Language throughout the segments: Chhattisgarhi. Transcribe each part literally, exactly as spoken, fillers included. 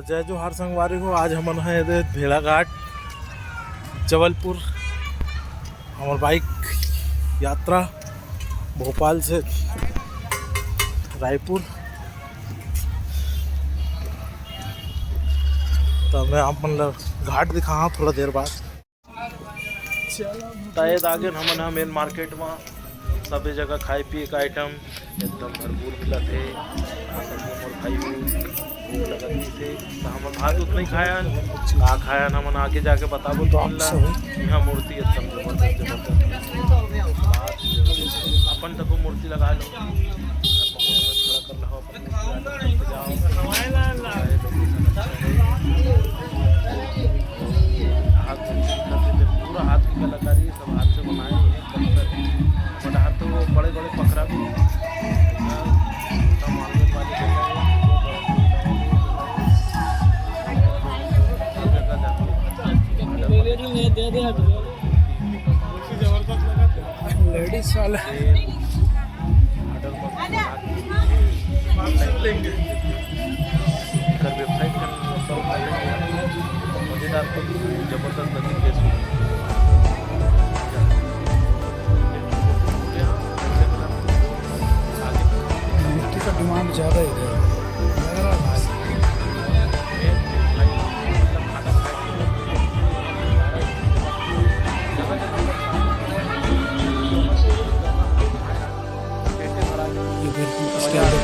जय जोहार संगवारी हो, आज हमन हैं एदे भेड़ाघाट, जबलपुर, हमर बाइक यात्रा भोपाल से रायपुर। तो मैं आप मन ला घाट दिखाहा थोड़ा देर बाद। त ए दागेन हमन ह मेन मार्केट म, सबे जगह खाए पिए के आइटम एकदम भरपूर मिलत हे। का करबो मोर भाई हो, भूख लगत रहिस हे, त हमन भात उत नइ खायन। का खायन हमन आगे जाके बताबो तुमन ला। इहाँ मूर्ति एकदम जबरदस्त, जबरदस्त। अपन तको मूर्ति लगा लो। खड़ा कर लो, अपन मूर्ति लगा लो, जाओ। हाथ से दिखत हे, पूरा हाथ की कलाकारी, सब हाथ से बनाए हुए पत्थर। बट हाथ तो वो बड़े बड़े पकड़ा भी है। छोटा मार्बल वाली जगह है, वो बड़ा जगह जाते हैं। लेडीज वाला। एकर वेबसाइट का मजेदार तो जबरदस्त लगी, Facebook। मिट्टी का डिमांड ज़्यादा है इधर। ये फिर इसके अंदर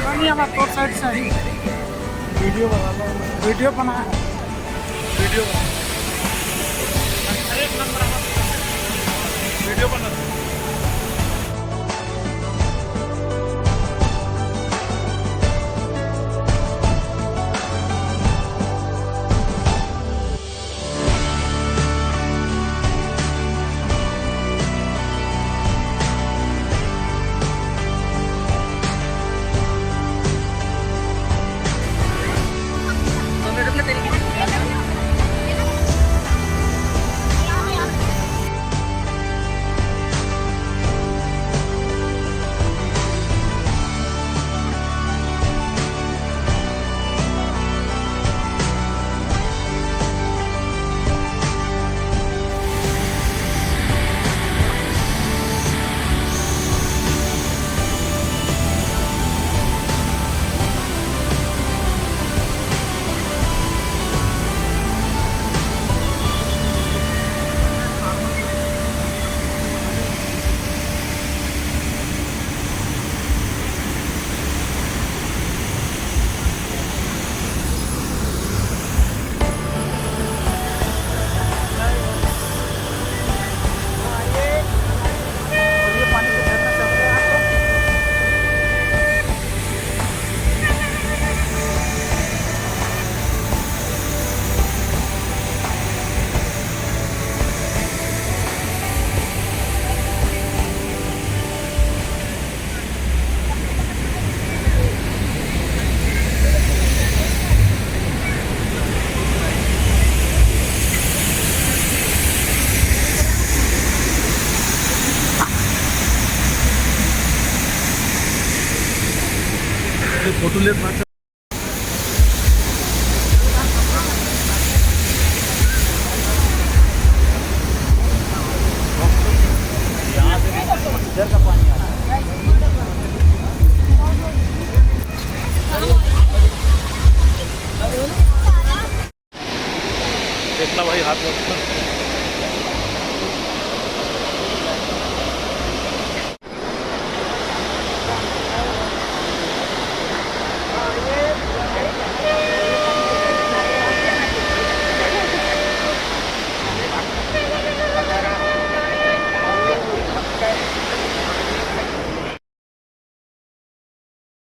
नहीं, हमारा तोर साइड से ही वीडियो बना लो, वीडियो बना, वीडियो बना। अरे, एक नंबर हमारा वीडियो बना। फोटो लेत बात। देखना भाई, हाथ में